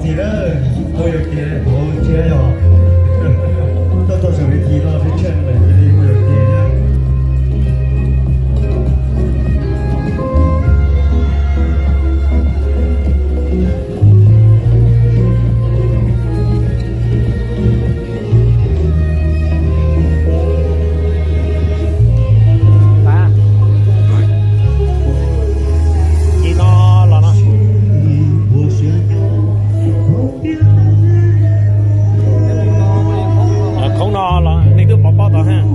Mus yuam kev, mus tsis yog, tuaj txog saum ves tis no peb tsheej lawm cia li mus yuam kev thiab. Ces no los no. Khoob no los nej twb pov pob tod thiab.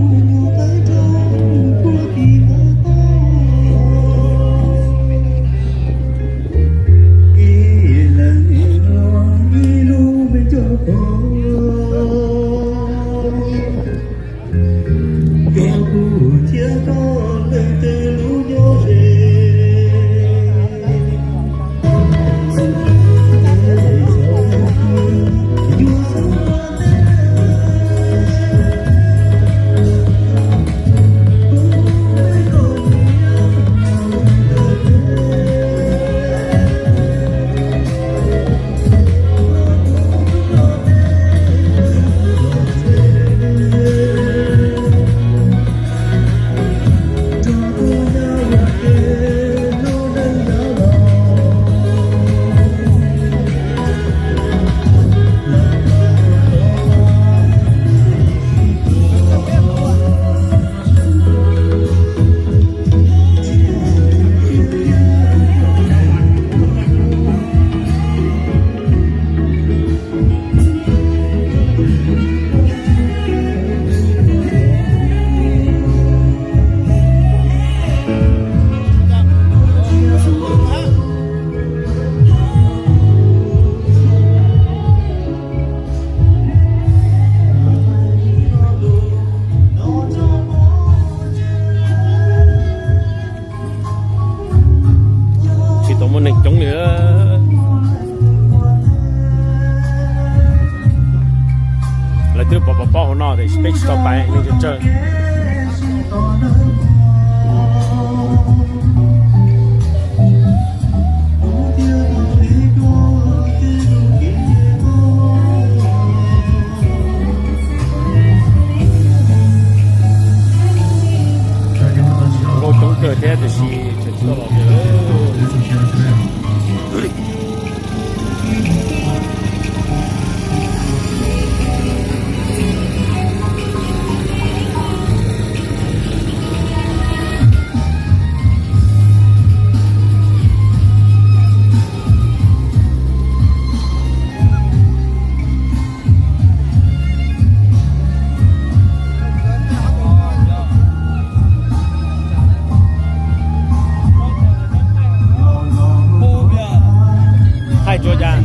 Tsis tau muaj neeg coob li. Lawv twb pov pov pob hauv no tes peb tsis tau pais, neeg tsawg tsawg. Nkauj coob kawg thiab tiam sis tseem tsis tau los. Hais tsuas cas?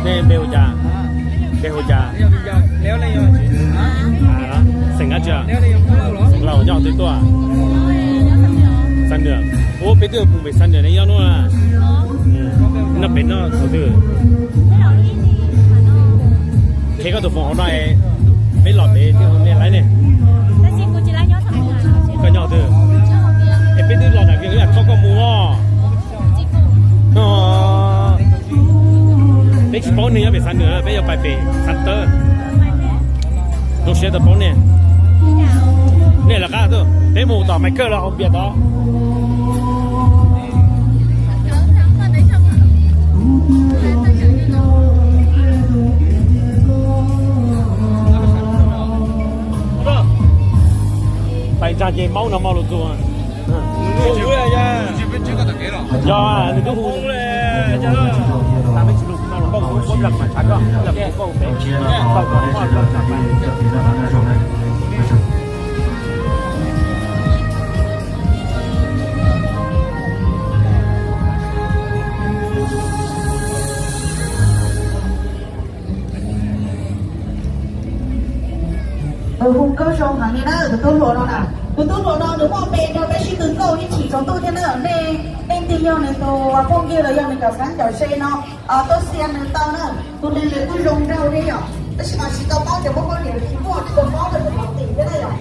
Nej npe hu cas? Npe hu cas? Xeem dab tsi? Xeem Lauj, nyob twg tuaj? Xa Nwm. Ua peb twb mus pem Xa Nwm ne, nyob hnub no. Noj pem no thaum twg? Qhia koj tus foom hauv no, peb los pem twg hu ne laiv ne? Koj nyob twg? Es peb twb los nram Vias Looj Yaj thauj koj mus os. Peb tsis paub neeg nyob pem Xa Nwm, peb yuav pais pem Xa Tawb. Zoo siab tau paub nej. Nej lawv qab tuaj, peb mus tom Maiv Kawj los hauv Npias tod. Pais ntsa ces maub no mau lus txug. Yog nws twb hu. Hu nkauj zoo heev li na, tus tub hluas no na. Tus tub hluas no nws muaj npe no tab sis nws nkauj ib chim tsaus ntuj thiab na. Nej, nej leej twg yog nws tus phooj ywg los yog nws cov xeeb cov ze no, tuaj xia nws tau na. Tus neeg nws kuj zoo nraug thiab yom, tab sis mas tsis tau paub tias muaj poj niam tsis muaj, tsis tau paub rau tus poj niam thiab na yom.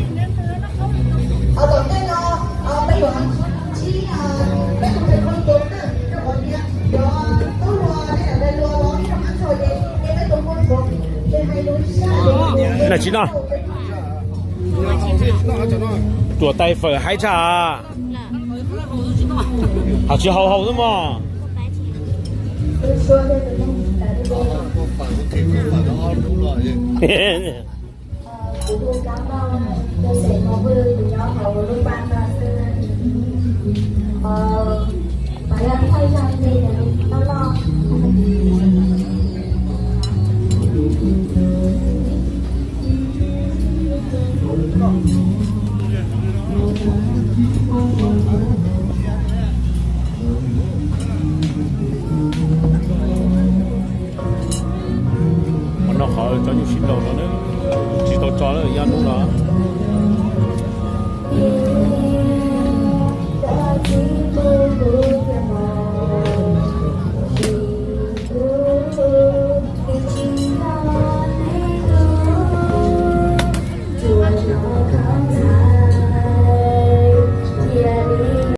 Tsis noj. Ruam tais fawm haib tshaj. Hos tsis haus haus xwb mog.